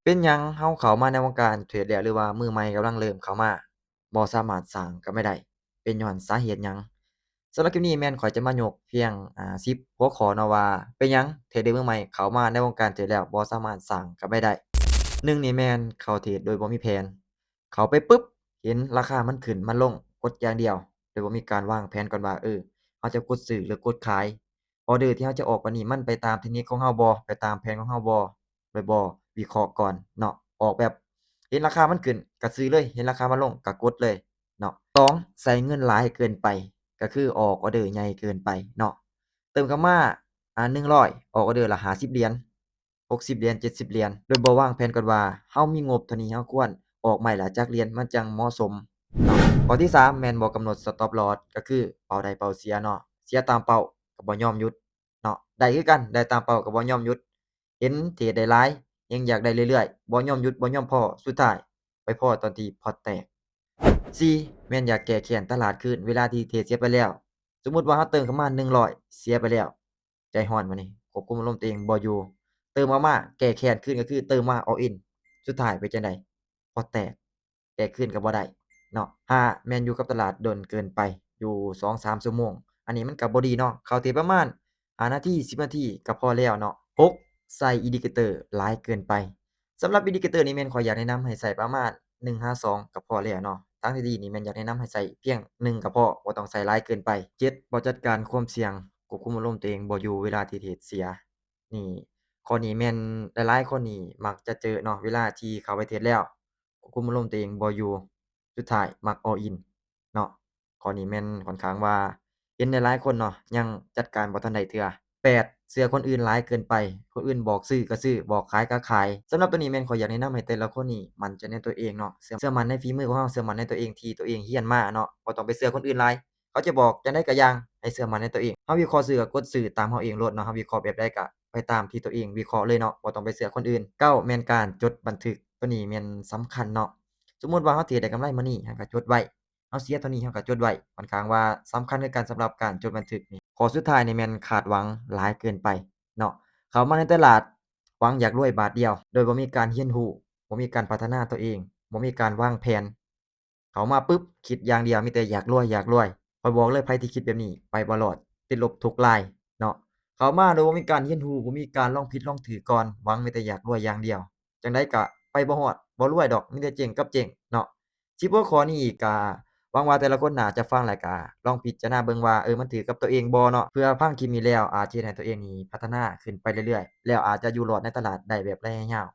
ເປັນຫຍັງເຮົາເຂົ້າມາໃນວົງການເທຣດແລ້ວ ຫຼືວ່າມືໃໝ່ກຳລັງເລີ່ມເຂົ້າມາ ບໍ່ສາມາດສ້າງກຳໄລໄດ້ ເປັນຍ້ອນສາເຫດຫຍັງ? ສຳລັບຄລິບນີ້ແມ່ນຂ້ອຍຈະມາຍົກພຽງ ອາ ສິບຫົວຂໍ້ເນາະວ່າ ເປັນຫຍັງເທຣດເດີມືໃໝ່ເຂົ້າມາໃນວົງການເທຣດແລ້ວບໍ່ສາມາດສ້າງກຳໄລໄດ້. ໜຶ່ງນີ້ແມ່ນເຂົ້າເທຣດໂດຍບໍ່ມີແຜນ ເຂົ້າໄປປຶບ ເຫັນລາຄາມັນຂຶ້ນມັນລົງ ກົດຢ່າງດຽວ ໂດຍບໍ່ມີການວາງແຜນກ່ອນວ່າ ເອີ ເຮົາຈະກົດຊື້ ຫຼື ກົດຂາຍ. ອໍເດີທີ່ເຮົາຈະອອກໄປນີ້ ມັນໄປຕາມເທັກນິກຂອງເຮົາບໍ່? ໄປຕາມແຜນຂອງເຮົາບໍ່? ໂດຍບໍ່ວິເຄາະກ່ອນເນາະ ອອກແບບເຫັນລາຄາມັນຂຶ້ນກະຊື້ເລີຍ ເຫັນລາຄາມັນລົງກະກົດເລີຍເນາະ. ສອງ ໃສ່ເງິນຫຼາຍເກີນໄປ ກະຄືອອກອໍເດີໃຫຍ່ເກີນໄປເນາະ ເຕີມເຂົ້າມາ ອາ ໜຶ່ງຮ້ອຍ ອອກອໍເດີລະຫ້າສິບຫຼຽນ ຫົກສິບຫຼຽນ ເຈັດສິບຫຼຽນ ໂດຍບໍ່ວາງແຜນກ່ອນວ່າ ເຮົາມີງົບເທົ່ານີ້ ເຮົາຄວນອອກໄມ້ລະຈັກຫຼຽນ ມັນຈັ່ງເໝາະສົມເນາະ. ຂໍ້ທີສາມ ແມ່ນບໍ່ກຳນົດ stop loss ກະຄືເປົ້າໄດ້ເປົ້າເສຍເນາະ ເສຍຕາມເປົ້າກະບໍ່ຍອມຢຸດເນາະ ໄດ້ຄືກັນ ໄດ້ຕາມເປົ້າກະບໍ່ຍອມຢຸດ ເຫັນເທຣດໄດ້ຫຼາຍ ແຮ່ງຢາກໄດ້ເລື້ອຍໆ ບໍ່ຍອມຢຸດ ບໍ່ຍອມພໍ້ ສຸດທ້າຍໄປພໍ້ຕອນທີ່ພອດແຕກ. ສີ່ ແມ່ນຢາກແກ້ແຄ້ນຕະຫຼາດຄືນ ເວລາທີ່ເທຣດເສຍໄປແລ້ວ ສົມມຸດວ່າເຮົາເຕີມເຂົ້າມາໜຶ່ງຮ້ອຍ ເສຍໄປແລ້ວ ໃຈຮ້ອນບາດນີ້ ຄວບຄຸມອາລົມຕົວເອງບໍ່ຢູ່ ເຕີມເອົາມາແກ້ແຄ້ນຄືນ ກະຄືເຕີມມາ all in ສຸດທ້າຍເປັນຈັ່ງໃດ? ພອດແຕກ ແກ້ຄືນກະບໍ່ໄດ້ເນາະ. ຫ້າ ແມ່ນຢູ່ກັບຕະຫຼາດດົນເກີນໄປ ຢູ່ສອງສາມຊົ່ວໂມງ ອັນນີ້ມັນກະບໍ່ດີເນາະ ເຂົ້າເທຣດປະມານຫ້ານາທີ ສິບນາທີກະພໍແລ້ວເນາະ. ຫົກ ໃສ່ອິນດິເຄເຕີຫຼາຍເກີນໄປ ສຳລັບອິນດິເຄເຕີນີ້ແມ່ນຂ້ອຍຢາກແນະນຳໃຫ້ໃສ່ປະມານໜຶ່ງຫາສອງກະພໍແລ້ວເນາະ ທາງທີ່ດີນີ້ແມ່ນຢາກແນະນຳໃຫ້ໃສ່ພຽງໜຶ່ງກະພໍ ບໍ່ຕ້ອງໃສ່ຫຼາຍເກີນໄປ. ເຈັດ ບໍ່ຈັດການຄວາມສ່ຽງ ຄວບຄຸມອາລົມຕົວເອງບໍ່ຢູ່ເວລາທີ່ເທຣດເສຍ ນີ້ ຂໍ້ນີ້ແມ່ນຫຼາຍໆຄົນນີ້ມັກຈະເຈີເນາະ ເວລາທີ່ເຂົ້າໄປເທຣດແລ້ວຄວບຄຸມອາລົມຕົວເອງບໍ່ຢູ່ ສຸດທ້າຍມັກ all in ເນາະ. ຂໍ້ນີ້ແມ່ນຂ້ອນຂ້າງວ່າເຫັນຫຼາຍໆຄົນເນາະ ຍັງຈັດການບໍ່ທັນໄດ້ເທື່ອ. ແປດ ເຊື່ອຄົນອື່ນຫຼາຍເກີນໄປ ຄົນອື່ນບອກຊື້ກະຊື້ ບອກຂາຍກະຂາຍ ສຳລັບໂຕນີ້ແມ່ນຂ້ອຍຢາກແນະນຳໃຫ້ແຕ່ລະຄົນນີ້ໝັ້ນໃຈໃນຕົວເອງເນາະ ເຊື່ອ ເຊື່ອໝັ້ນໃນຝີມືຂອງເຮົາ ເຊື່ອໝັ້ນໃນຕົວເອງທີ່ຕົວເອງຮຽນມາເນາະ ບໍ່ຕ້ອງໄປເຊື່ອຄົນອື່ນຫຼາຍ ເຂົາຈະບອກຈັ່ງໃດກະຢ່າງ ໃຫ້ເຊື່ອໝັ້ນໃນຕົວເອງ ເຮົາວິເຄາະຊື້ກະກົດຊື້ຕາມເຮົາເອງໂລດເນາະ ເຮົາວິເຄາະແບບໃດກະໄປຕາມທີ່ຕົວເອງວິເຄາະເລີຍເນາະ ບໍ່ຕ້ອງໄປເຊື່ອຄົນອື່ນ. ເກົ້າ ແມ່ນການຈົດບັນທຶກ ໂຕນີ້ແມ່ນສຳຄັນເນາະ ສົມມຸດວ່າເຮົາເທຣດໄດ້ກຳໄລມື້ນີ້ ເຮົາກະຈົດໄວ້ ເຮົາເສຍເທົ່ານີ້ ເຮົາກະຈົດໄວ້ ຂ້ອນຂ້າງວ່າສຳຄັນຄືກັນສຳລັບການຈົດບັນທຶກນີ້. ຂໍ້ສຸດທ້າຍນີ້ແມ່ນຄາດຫວັງຫຼາຍເກີນໄປເນາະ ເຂົ້າມາໃນຕະຫຼາດຫວັງຢາກລວຍບາດດຽວ ໂດຍບໍ່ມີການຮຽນຮູ້ ບໍ່ມີການພັດທະນາຕົວເອງ ບໍ່ມີການວາງແຜນ ເຂົ້າມາປຶບຄິດຢ່າງດຽວ ມີແຕ່ຢາກລວຍ ຢາກລວຍ ຂ້ອຍບອກເລີຍ ໃຜທີ່ຄິດແບບນີ້ໄປບໍ່ລອດ ຕິດລົບທຸກລາຍເນາະ. ເຂົ້າມາໂດຍບໍ່ມີການຮຽນຮູ້ ບໍ່ມີການລອງຜິດລອງຖືກກ່ອນ ຫວັງມີແຕ່ຢາກລວຍຢ່າງດຽວ ຈັ່ງໃດກະໄປບໍ່ຮອດ ບໍ່ລວຍດອກ ມີແຕ່ເຈັງກັບເຈັງເນາະ. ສິບຫົວຂໍ້ນີ້ກະຫວັງວ່າແຕ່ລະຄົນໜ້າຈະຟັງ ແລະກະລອງພິຈາລະນາເບິ່ງວ່າ ເອີ ມັນຖືກກັບຕົວເອງບໍ່ເນາະ ເພື່ອຟັງຄລິບນີ້ແລ້ວອາດຈະເຮັດໃຫ້ຕົວເອງນີ້ພັດທະນາຂຶ້ນໄປເລື້ອຍໆ ແລ້ວອາດຈະຢູ່ລອດໃນຕະຫຼາດໄດ້ແບບໄລຍະຍາວ.